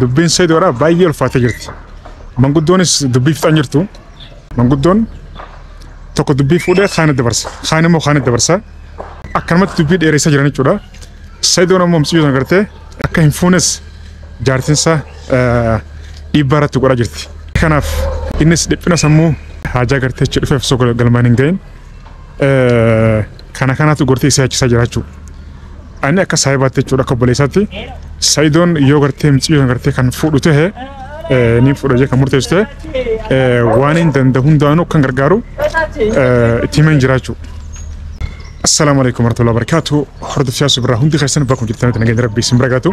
Dubbiin Sayidoodhaa baay'ee ulfaatee jirti. Manguddoonis dubbii fixaan jirtu. Manguddoon tokko dubbii fuudhee kaan dabarsa. Kaan immoo kaan dabarsa. Akkanumatti dubbii dheeressaa jiran jechuudha. Sayidoon ammoo mucayyoo sana gartee akka hin fuunes jaartinsa dhiibbaa irratti godhaa jirti. Kanaaf innis dhiphina sammuu haajaa gartee achi dhufeef osoo galmaan hin gahin kana kanaatu gortee isa yaachisaa jira jechuudha. Ani akka saahibaatti jechuudha, akka obboleessaatti, Sayidoon yoo gartee mucayyoo sana gartee kan fuudhu ta'e, ni fuudha jee kan murteessu ta'e, waan hin danda'u hundaanuu kan gargaaru itti himeen jira jechuudha. Assalaamu alaikum warahmatullahi wabarakatuh. Hordoftoota yaasuu birraa hundi keessan bakkuma jirtanitti nageenya Rabbii isin bira gaatu.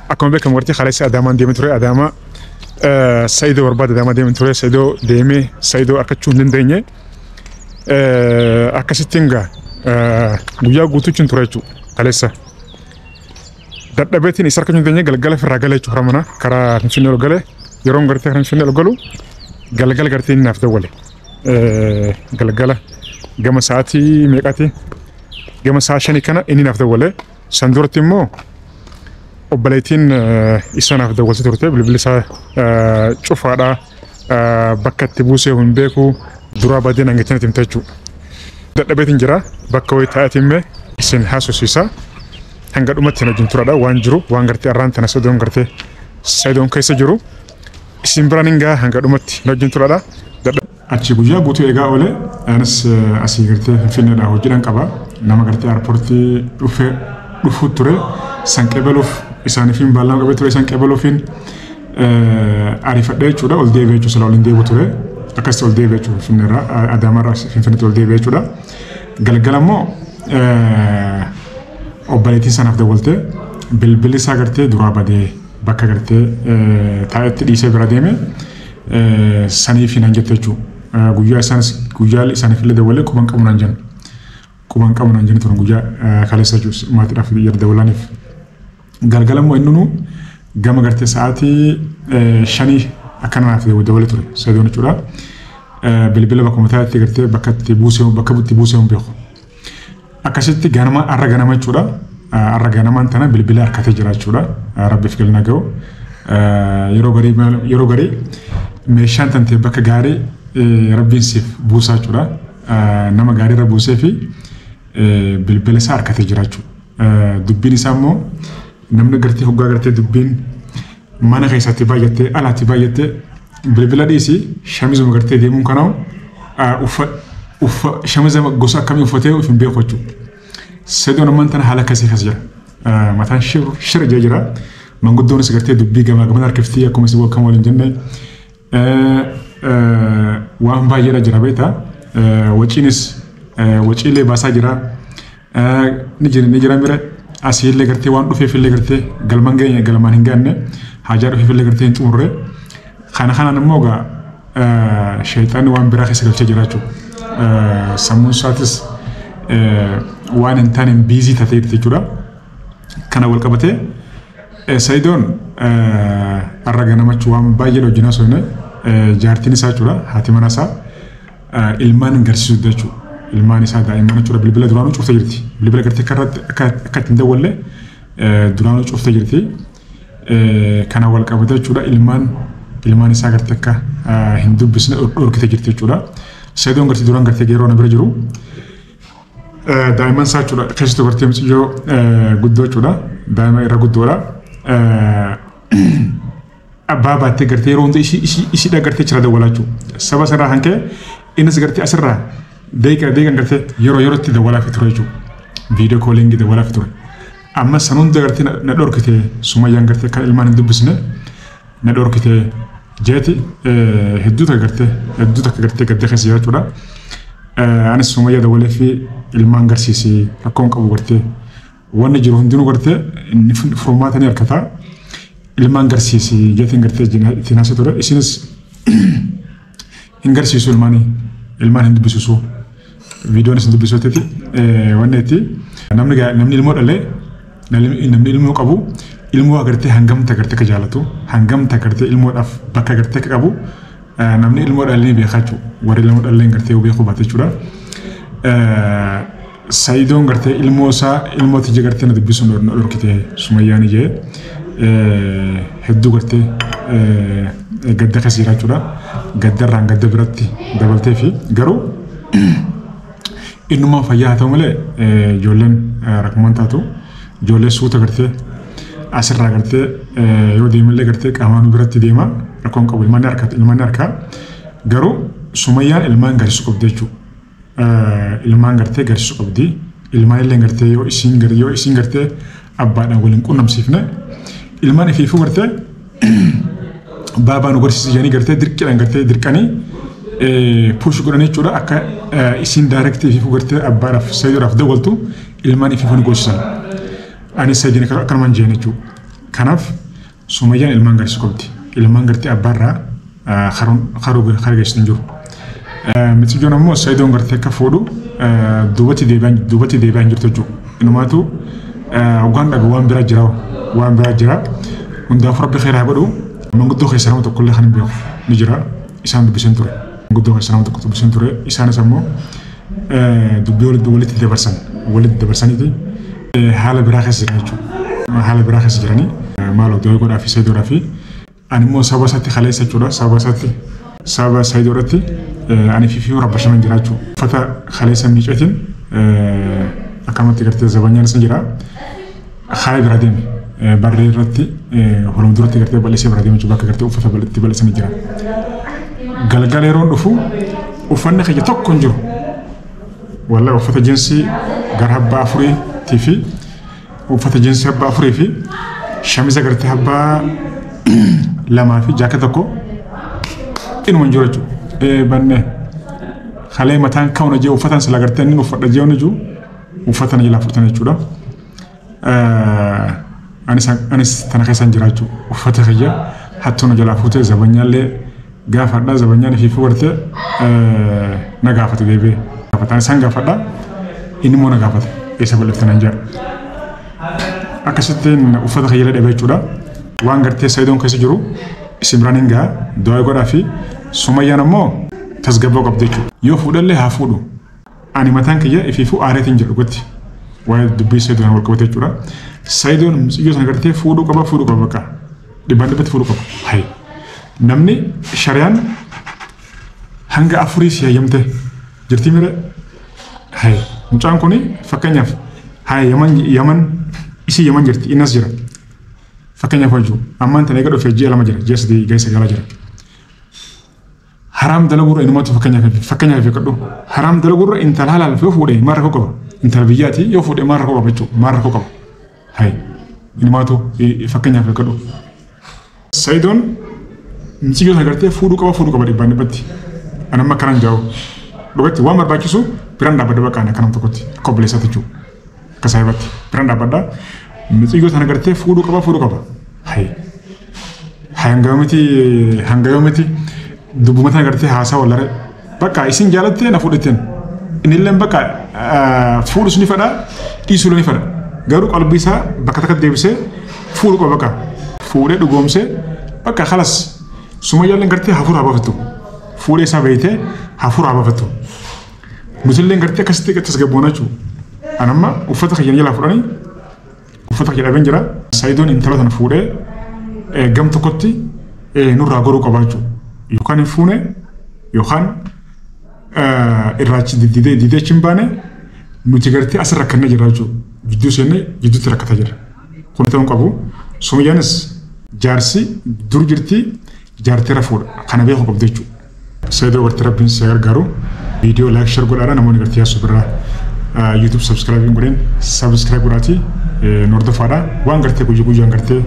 Akkuma beekamu gartee kaleessa Adaamaan deemee ture. Adaamaa Sayidoo barbaada Adaamaa deemee ture. Sayidoo deemee Sayidoo argachuu hin dandeenye. Akkasittiin gaa guyyaa guutuuchuun ture jechuudha kaleessa. Dadhabeetiin isa argachuu hin dandeenye, galgala ofirraa galee jechuudha karaa mana karaa Finfinnee ol galee. Yeroon gartee karaa Finfinnee ol galu galgala gartee inni naaf dawwale. Galgala gama sa'aatii meeqaati? Gama sa'a 5 kana inni naaf dawwale. San duratti immoo obboleettiin isa naaf dawwalte turte, bilbilli isaa cufaadha. Bakka itti buusee hin beeku, duraa badee naan jettee natti himte jechuudha. Dadhabeetiin jira, bakka wayii taa'eetiin mee isin haasofsiisa. Hanga dhumatti wajjin turadha, waan jiru waan gartee arraan tana Sayidoon gartee Sayidoon keessa jiru isin biraan hin gaha, hanga dhumatti wajjin turadha. Achi guyyaa guutuu eegaa oole. Anis asii gartee Finfinneedhaa hojiidhaan qaba. Nama gartee airportii dhufee dhufuu ture san qebaluuf isaaniif baallama qabee ture, san qebaluufiin ariifadhee jechuudha, ol deebi'ee jechuudha. Sila ol hin deebi'u ture, akkasitti ol deebi'ee jechuudha, Finfinneerraa Adaamaarraa Finfinneetti ol deebi'ee jechuudha. Galgala immoo obboleettiin sanaaf dawwaltee bilbilli isaa gartee duraa badee bakka gartee taa'etti dhiisee bira deeme saniif nan jette jechuudha. Guyyaa isaanis guyyaa isaaniif illee dawwalee quban qabu naan jennu. Quban qabu naan jennu turan guyyaa kaleessa jechuudha maatiidhaaf yeroo dawwalaniif. Galgala immoo inni gama gartee sa'aatii 5 akkana naaf dawwalee ture Sayidoon jechuudha. Bilbila bakkuma taa'etti gartee bakka itti buusee bakka itti buusee hin beeku. Akkasitti ganama har'a ganama jechuudha. Har'a ganamaan tana bilbila harkatee jira jechuudha. Rabbiif galina ga'u. Yeroo garii meeshaan tantee bakka gaarii Rabbiin siif buusaa jechuudha. Nama gaarii irra buusee fi bilbila isaa harkatee jira jechuudha. Dubbiin isaa immoo namni gartee hoggaa gartee dubbiin mana keessatti baay'attee alaatti baay'attee bilbila dhiisii shamizuma gartee deemuun kanaa'u uffa shamiza gosa akkamii uffatee of hin beeku jechuudha. Sayidoon ammaan tana haala akkasii keessa jira. Mataan shira jee jira. Manguddoonis gartee dubbii gamaa gamana harkiftii akkuma si akkam waliin jenne waan baay'eedha jira beektaa. Waciinis waciilee baasaa jira. Ni jira mire asiillee gartee waan dhufeefillee gartee galmaan geenye, galmaan hin gaanne, haajaa dhufeefillee gartee hin xumurre. Kana kanaan immoo egaa sheexanni waan biraa keessa galchee jira jechuudha. Sammuun isaatis waan hin taane busy taatee jirti jechuudha. Kana wal qabatee Sayidoon har'a ganamachuu waan baay'ee wajjin haasofne, jaartiin isaa jechuudha, haati mana isaa ilmaan hin garsiisu jechuudha. Ilmaan isaa daa'imman jechuudha, bilbila duraanuu cuftee jirti. Bilbila gartee akka irratti akka ittiin dawwalle duraanuu cuftee jirti. Kana wal qabatee jechuudha ilmaan isaa gartee akka hin dubbisne dhorkitee jirti jechuudha. Sayidoon gartee duraan gartee yeroo na bira jiru daa'imman isaa jechuudha, keessattuu gartee mucayyoo guddoo jechuudha, daa'ima irra guddoodha. Abbaa baattee gartee yeroo hunda ishiidha gartee jira dawwalaa jechuudha. Saba sanarraa kan ka'e innis gartee asirraa deeqa deeqan gartee yeroo yerootti dawwalaa fi ture jechuudha. Video calling dawwalaa fi ture. Amma san hunda gartee na dhorkite Sumayyaan, gartee kan ilmaan hin dubbisne na dhorkite jeeti hedduu takka gartee hedduu takka gartee gaddee keessa jira jechuudha. Anis Sumayyaa dawwalee fi ilmaan garsiisee rakkoon qabu, gartee wanni jiru hundinuu gartee inni furmaata ni argata. Ilmaan garsiisii jeetiin gartee ittiin haasa'e ture. Isinis hin garsiisu, ilmaanii ilmaan hin dubbisiisu. Viidiyoonis hin dubbisuutti wanni itti namni ilmoo dhalee, namni ilmoo qabu, ilmoo agartee hangamta agartee akka jaalatu, hangamta agartee ilmoodhaaf bakka agartee akka qabu namni ilmoo dhalee ni beekaa jechuudha. Warri ilmoo dhalee gartee beekuu baate jechuudha. Sayidoon gartee ilmoo isaa ilmoo tiyya gartee na dubbisuun na dhorkite Sumayyaan ijee Hedduu gartee gadda keessa jira jechuudha. Gaddarraan gadda biratti dabaltee fi garuu innumaa fayyaa haa ta'u malee ijoolleen rakkumaan taatu ijoollee suuta gartee asirraa gartee yoo deemallee gartee qaamaan biratti deema rakkoon qabu ilmaan harka ilmaan harkaa garuu Sumayyaan ilmaan garsiisuu qabdi jechuudha. Ilmaan gartee garsiisuu qabdi. Ilmaan illee gartee yoo isiin gartee abbaadhaan waliin qunnamsiifne ilmaan ifiifuu gartee baabaa nu garsiisa jedhanii gartee dirqiidhaan gartee dirqanii push godhanii jechuudha akka isiin direct ifiifuu gartee abbaadhaaf Sayidoodhaaf dawwaltu ilmaan ifiifuu ni goosisan. Anis Sayidiin akkanumaan jeen jechuudha. Kanaaf Sumayyaan ilmaan garsiisuu qabdi. Ilmaan gartee abbaarraa haruu geessisu hin jiru. Mitsiyyoon ammoo Sayidoon gartee akka fuudhu duubatti deebi'aa hin jirtu jechuudha. Inumaatu hoggaan dhagu waan biraa jira waan biraa jira. Hundaafuu Rabbi khayraa godhu. Manguddoo keessaa nama tokkollee kan hin beeku ni jira. Isaan dubbiseen ture. Manguddoo keessaa nama tokko dubbiseen ture. Isaanis ammoo dubbii walitti dabarsan walitti dabarsaniiti haala biraa keessa jiran jechuudha. Haala biraa keessa jiranii maaloo du'aa godhaa fi Sayidoodhaa fi ani immoo saba isaatti kaleessa jechuudha. Saba isaatti saba Sayidoodhaatti ani fi rabbashaman jira jechuudha. Uffata kaleessa miicatiin akkamatti gartee zabanyaanis ni jira. Haala biraa deeme. Barree irratti holom duratti gartee bal'isee biraa deeme jechuudha. Bakka gartee uffata itti bal'isanii jira. Galgala yeroon dhufu uffanni kiyya tokko hin jiru. Wallahi uffata jinsii gara abbaa afuriitii fi uffata jinsii abbaa afurii fi shamisa gartee abbaa lamaa fi jaaka tokko inuma hin jiru jechuudha. Bannee halee mataan ka'uun jee uffatan sila gartee inni uffadha jee inni jiru uffata na jalaa fudhatan jechuudha. Anis tana keessa hin jira jechuudha. Uffata kiyya hattuu na jalaa fuutee zabanyaallee gaafadha zabanyaan ifiifuu gartee na gaafate deebi'ee. Gaafata isaan gaafadha inni immoo na gaafate eessa bal'iftan hin jedha. Akkasittiin uffata kiyya dhabee jechuudha. Waan gartee Sayidoon keessa jiru isin biraan hin ga'a du'aa godhaa fi Sumayyaan ammoo tasgabboo qabdi jechuudha. Yoo fuudhallee haa fuudhu. Ani mataan kiyya ifiifuu aareetiin jedhu gotti. Waa'ee dubbii Sayidoon wal qabate jechuudha. Sayidoon mucayyoo sana gartee fuudhuu qaba bakka. Dhibbaan dhibbatti fuudhuu qaba. Hayi. Namni shariyaan hanga afurii si hayyamte jirti mire hayi. Mucaan kuni fakkeenyaaf hayi Yaman isii Yaman jirti innas jira. Fakkeenyaaf hojii ammaan tana eega dhufee ji'a 2 jira ji'a 3 ga'ee 9 jira. Haraam dalaguurra inumatu fakkeenyaaf eeggadhu. Haraam dalaguurra intala halaal yoo fuudhe maal rakkoo qaba? Intala biyyaati yoo fuudhe maal rakkoo qaba jechuudha maal rakkoo qaba? Hayi inumatu fakkeenyaaf eeggadhu. Sayidoon mucayyoo sana gartee fuudhuu qaba dhibbaan dhibbatti. Ani amma akkanaan jaa'u. Dhugatti waan barbaachisu biraan dhaabbadha bakka ani akka nama tokkotti akka obboleessaatti jechuudha. Akka saahibaatti biraan dhaabbadha. Mucayyoo sana gartee fuudhuu qaba. Hayi. Hanga yoomiti dubbuma tana gartee haasaa wallare. Bakka isin jaalattee na fuudhetteen. Innillee bakka fuudhus ni fedha dhiisuu ni fedha. Garuu qalbii isaa bakka takka deebisee fuudhuu qaba bakka. Fuudhee dhugoomsee bakka khalas Sumayyaalleen gartee hafuura haa baafattu. Fuudhee isaa beeytee hafuura haa baafattu. Nutilleen gartee akkasitti tasgabboona jechuudha. Ani amma uffata kiyya jalaa fudhanii uffata kiyya dhabeen jira. Sayidoon intala sana fuudhee gam tokkotti nurraa goruu qaba jechuudha. Yookaan hin fuune yookaan irraa didee achi hin baane nuti gartee asirra rakkannee jirra jechuudha. Jidduu seennee jidduutti rakkataa jirra. Kun ta'uu hin qabu. Sumayyaanis jaarsi dur jirti jaarteera fuudha. Kana beekuu qabdu jechuudha. Sayidoo gartee Rabbiin si gargaaru. Viidiyoo like share godhaadha namoonni gartee yaasuu birraa YouTube subscribe hin godhin subscribe godhaati hordofaadha. Waan gartee guyyaa guyyaan gartee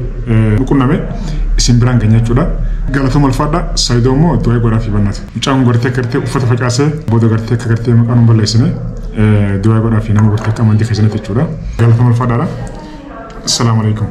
nu qunname isin biraan ganya jechuudha. Galatoomaa ulfaadha. Sayidoo immoo du'aa godhaa fi bannaati. Mucaan kun gartee uffata facaasee booda gartee akka gartee maqaan hin balleessine du'aa godhaa fi nama gartee akka amantii keessanitti jechuudha. Galatoomaa ulfaadhaadha. Assalaamu alaikum.